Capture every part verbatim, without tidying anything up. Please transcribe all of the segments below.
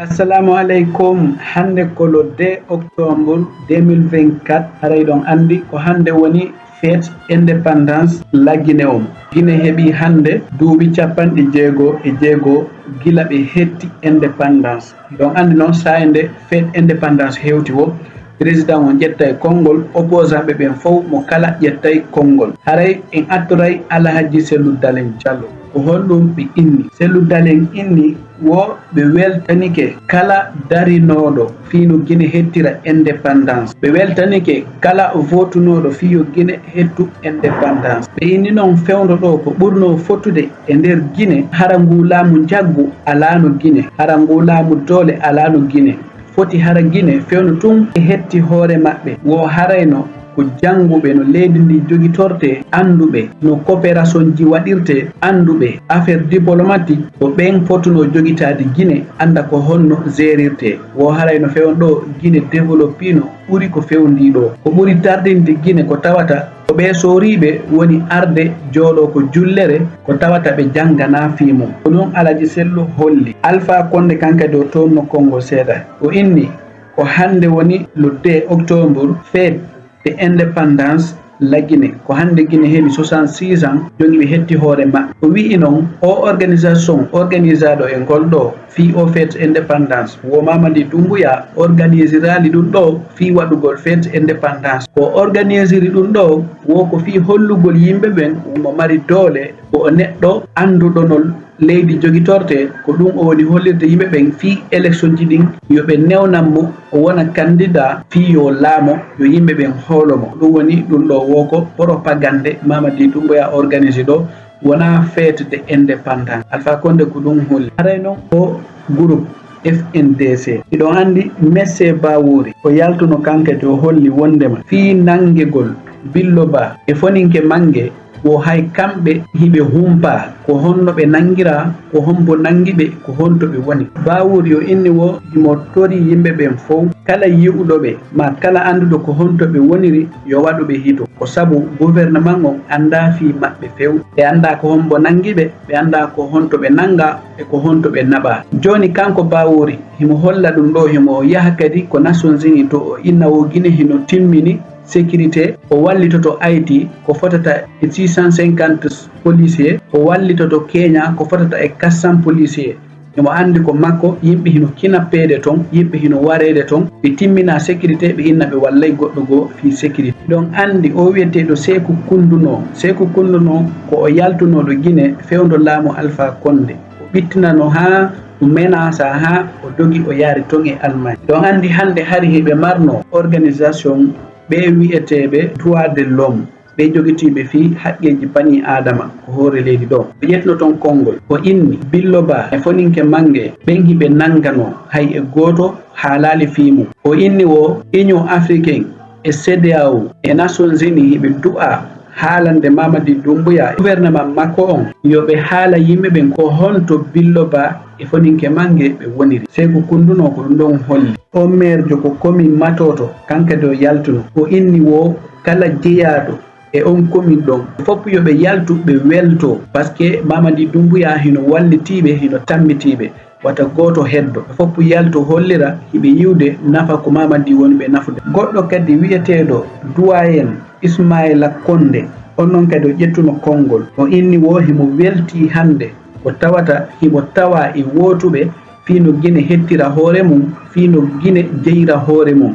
Assalamu aleykum. Hannde ko le deux octobre deux mille vingt-quatre. Haray ɗon anndi ko hannde woni fête indépendance la Guinée on. Guinée heɓi hannde duuɓi capanɗe jeego e jeego gila ɓe hetti indépendance. Ɗon anndi noon, saaynde fête indépendance hewti wo, président on ƴettay konngol, opposant ɓe ɓen fow mo kala ƴettay konngol. Haray en attoray Alhaji Sellu Dalen Jallo. Ko honɗum ɓe inni? Sellu Dalen inni wo ɓe weltanike kala darinooɗo fii no Gine hettira indépendance. Ɓe weltanike kala votunooɗo fii yo Gine hettu indépendance. Ɓe inni noon fewndo ɗo ko ɓurnoo fotude e nder Gine, hara nguu laamu njaggu alaano Gine, hara nguu laamu doole alaano Gine. Foti hara Gine fewndo tun e hetti hoore maɓɓe, wo harayno ko jannguɓe no leydi ndi jogitortee, annduɓe no coopération ji waɗirtee, annduɓe affaire diplomatique, ko ɓen potunoo jogitaade Gine, annda ko honno gérirtee. Wo harayno fewndo ɗo Gine développino ɓuri ko fewndii ɗo. Ko ɓuri tardinde Gine ko tawata ko ɓee sooriiɓe woni arde jooɗoo ko jullere, ko tawata ɓe jannganaa fii mum. Ko ɗum Alaji Sellu holli. Alfaa Konnde kankadi o toonno konngol seeɗa. O inni ko hannde woni le deux octobre, fête de indépendance la Guinée. Ko hannde Gine heɓi soixante-six ans, jooni ɓe hetti hoore maɓɓe. O wi'i noon, o organisation organisaaɗo e ngol ɗo fii o fête indépendance, wo Mamadi Doumbouya organisiraali ɗum ɗo fii waɗugol fête indépendance. Ko organisiri ɗum ɗo, wo ko fii hollugol yimɓe ɓen mo mari doole, ko o neɗɗo annduɗo no leydi jogitortee, ko ɗum o woni hollirde yimɓe ɓen fii élection ji ɗin, yo ɓe newnan mo, o wona candidat fii yo laamo, yo yimɓe ɓen hoolo mo. Ɗum woni ɗum ɗo wo ko propagande Mamadi Doumbouya organisi ɗo, wonaa fête de indépendance. Alpha Condé ko ɗum holli. Haray noon ko groupe F N D C. Hiɗon anndi Messe Bawori, o yaltuno kankadi o holli wonndema fii nanngegol Billo Ba e Foninke Mange, wo hay kamɓe hiɓe humpaa ko honno ɓe nanngiraa, ko hombo nanngi ɓe, ko honto ɓe woni. Bawori o inni wo himo torii yimɓe ɓen fow, kala yi'uɗo ɓe, maa kala annduɗo ko honto ɓe woniri, yo waɗu ɓe hito. Ko sabu gouvernement on anndaa fii maɓɓe few. Ɓe anndaa ko hombo nanngi ɓe, ɓe anndaa ko honto ɓe nanngaa e ko honto ɓe naɓaa. Jooni kanko Bawori, himo holla ɗum ɗo, himo yaha kadi ko Nations Unies to o inna wo Gine hino timmini sécurité, o wallitoto I T ko fotata e six cent cinquante policier, o wallitoto Kenya ko fotata e quatre cents policier. Himo anndi ko makko, yimɓe hino kinappeede ton, yimɓe hino wareede ton, ɓe timminaa sécurité, ɓe inna ɓe wallay goɗɗo goo fii sécurité. Hiɗon anndi oo wi'eteeɗo Seeku Kunduno, Seeku Kunduno ko o yaltunooɗo Gine fewndo laamu Alpha Condé. O ɓittinano haa o menaasa haa o dogi o yaari ton e Allemagne. Hiɗon anndi hannde hari hiɓe marno organisation ɓe wi'eteeɓe droit de l'homme. Ɓe jogitiiɓe fii haqqeeji banii Aadama ko hoore leydi ɗo. O ƴetno ton konngol. O inni Billo Ba e Foninke Mange ɓen hiɓe nannganoo, hay e gooto haalaali fii mum. O inni wo Union Africaine e C D A O e Nations Unies hiɓe du'aa haalande Mamadi Doumbouya e gouvernement makko on yo ɓe haala yimɓe ɓen ko honto Billo Ba e Foninke Mange ɓe woniri. Seeku Kunduno ko ɗum ɗon holli. O maire jo ko commune Matoto, kankadi o yaltuno. O inni wo kala jeyaaɗo e on commune ɗon, fof yo ɓe yaltu, ɓe welto, parce que Mamadi Doumbouya hino wallitiiɓe, hino tammitiiɓe, wata gooto heddo. Ɓe fof yaltu hollira hiɓe yiwde nafa ko Mamadi woni ɓe nafude. Goɗɗo kadi wi'eteeɗo Doyen Ismaila Condé, on non kadi o ƴettuno konngol. O inni wo himo weltii hannde ko tawata himo tawaa e wootuɓe fii no Gine hettira hoore mum, fii no Gine jeyira hoore mum.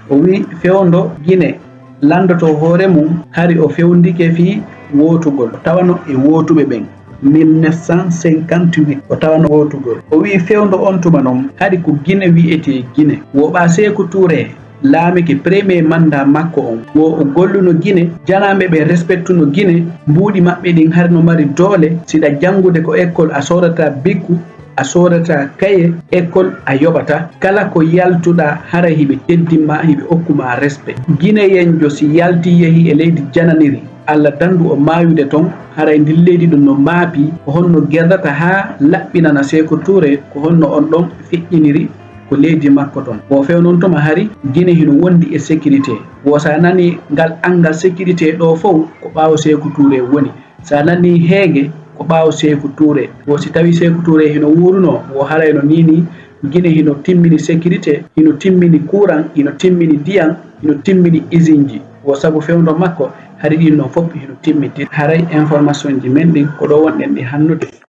O wi'i fewndo Gine lanndotoo hoore mum, hari o fewndike fii wootugol, o tawano e wootuɓe ɓen, mille neuf cent cinquante-huit, o tawano wootugol. O wi'i fewndo on tuma non, hari ko Gine wi'etee Gine. Wo ɓaa Seeku Tuure laamike premier mandat makko on, wo o golluno Gine, janaaɓe ɓen respectuno Gine, mbuuɗi maɓɓe ɗin hari no mari doole, si ɗa janngude ko école a soodataa bikku, a soodataa kaye, école a yoɓataa, kala ko yaltuɗaa haray hiɓe teddin ma, hiɓe okku ma respect. Gineyenjo si yaltii yehii e leydi jananiri, Alla danndu o maayude ton, haray ndin leydi ɗum no maapii, ko honno gerdata haa laɓɓinana Seeku Tuure, ko honno on ɗon feƴƴiniri ko leydi makko ton. Wo fewndo on tuma hari Gine hino wondi e sécurité. Wo si a nanii ngal anngal sécurité ɗoo fow ko ɓaawo Seeku Tuure woni. Si a nanii heege ko ɓaawo Seeku Tuure. Wo si tawii Seeku Tuure hino wuurunoo, wo harayno nii nii Guinée hino timmini sécurité, hino timmini courant, hino timmini ndiyam, hino timmini usine ji. Wo sabu fewndo makko, hari ɗin ɗon fof hino timmitin. Haray information ji men ɗin ko ɗo wonɗen ɗi hannude.